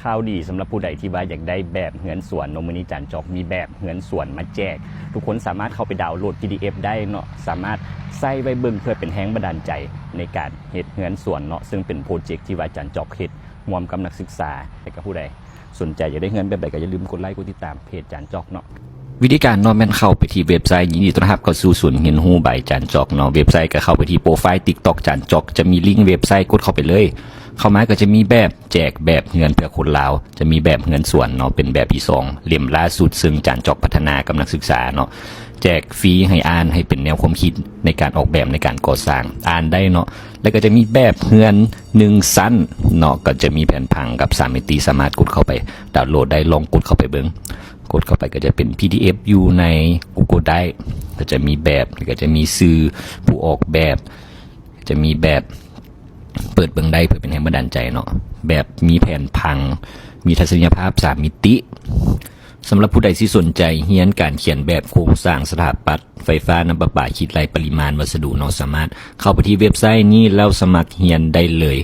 ຂ່າວດີສຳລັບຜູ້ໃດທີ່ວ່າຢາກໄດ້ແບບເຮືອນສວນເນາະ, ມື້ນີ້ຈານຈອກມີແບບເຮືອນສວນມາແຈກ. ທຸກຄົນສາມາດເຂົ້າໄປດາວໂຫຼດ PDF ໄດ້ເນາະ, ສາມາດໃຊ້ໄວ້ເບິ່ງເພື່ອເປັນແຮງບັນດານໃຈໃນການເຮັດເຮືອນສວນເນາະ, ເຊິ່ງເປັນໂປຣເຈັກທີ່ວ່າຈານຈອກເຮັດຮ່ວມກັບນັກສຶກສາ. ແລະກໍຜູ້ໃດສົນໃຈຢາກໄດ້ເຮືອນແບບໃດ ກໍຢ່າລືມກົດໄລກົດຕິດຕາມເພຈຈານຈອກເນາະ. ວິທີການເນາະ ແມ່ນເຂົ້າໄປທີ່ເວັບໄຊ ຍິນດີຕ້ອນຮັບເຂົ້າສູ່ສູນຮຽນຮູ້ by ຈານຈອກເນາະ. ເວັບໄຊກໍເຂົ້າໄປທີ່ໂປຣໄຟ TikTok ຈານຈອກ ຈະມີລິງເວັບໄຊ ກົດເຂົ້າໄປເລີຍ. ເຂົ້າມາກໍຈະມີແບບແຈກແບບເຮືອນເພື່ອຄົນລາວ, ຈະມີແບບເຮືອນສວນເນາະ ເປັນແບບທີສອງ ເຫຼັ້ມລ່າສຸດ ເຊິ່ງຈານຈອກພັດທະນາກັບນັກສຶກສາເນາະ. ແຈກຟຣີໃຫ້ອ່ານ ໃຫ້ເປັນແນວຄວາມຄິດໃນການອອກແບບໃນການກໍ່ສ້າງ, ອ່ານໄດ້ເນາະ. ແລ້ວກໍຈະມີແບບເຮືອນໜຶ່ງຊັ້ນເນາະ, ກໍຈະມີແຜນຜັງກັບສາມມິຕິ, ສາມາດກົດເຂົ້າໄປດາວໂຫຼດໄດ້, ລອງກົດເຂົ້າໄປເບິ່ງ. ກົດເຂົ້າໄປກໍຈະເປັນ PDF ຢູ່ໃນ Google Drive, ກໍຈະມີແບບ ແລ້ວກໍຈະມີຊື່ຜູ້ອອກແບບ, ຈະມີແບບ ເປີດເບິ່ງໄດ້ເພື່ອເປັນແຮງບັນດານໃຈເນາະ. ແບບມີແຜນຜັງ, ມີທັດສະນີຍະພາບສາມມິຕິ. ສຳລັບຜູ້ໃດທີ່ສົນໃຈຮຽນການຂຽນແບບໂຄງສ້າງສະຖາປັດ ໄຟຟ້າ, ນ້ຳປະປາ, ຄິດໄລ່ປະລິມານວັດສະດຸເນາະ, ສາມາດເຂົ້າໄປທີ່ເວັບໄຊນີ້ແລ້ວສະໝັກຮຽນໄດ້ເລີຍ.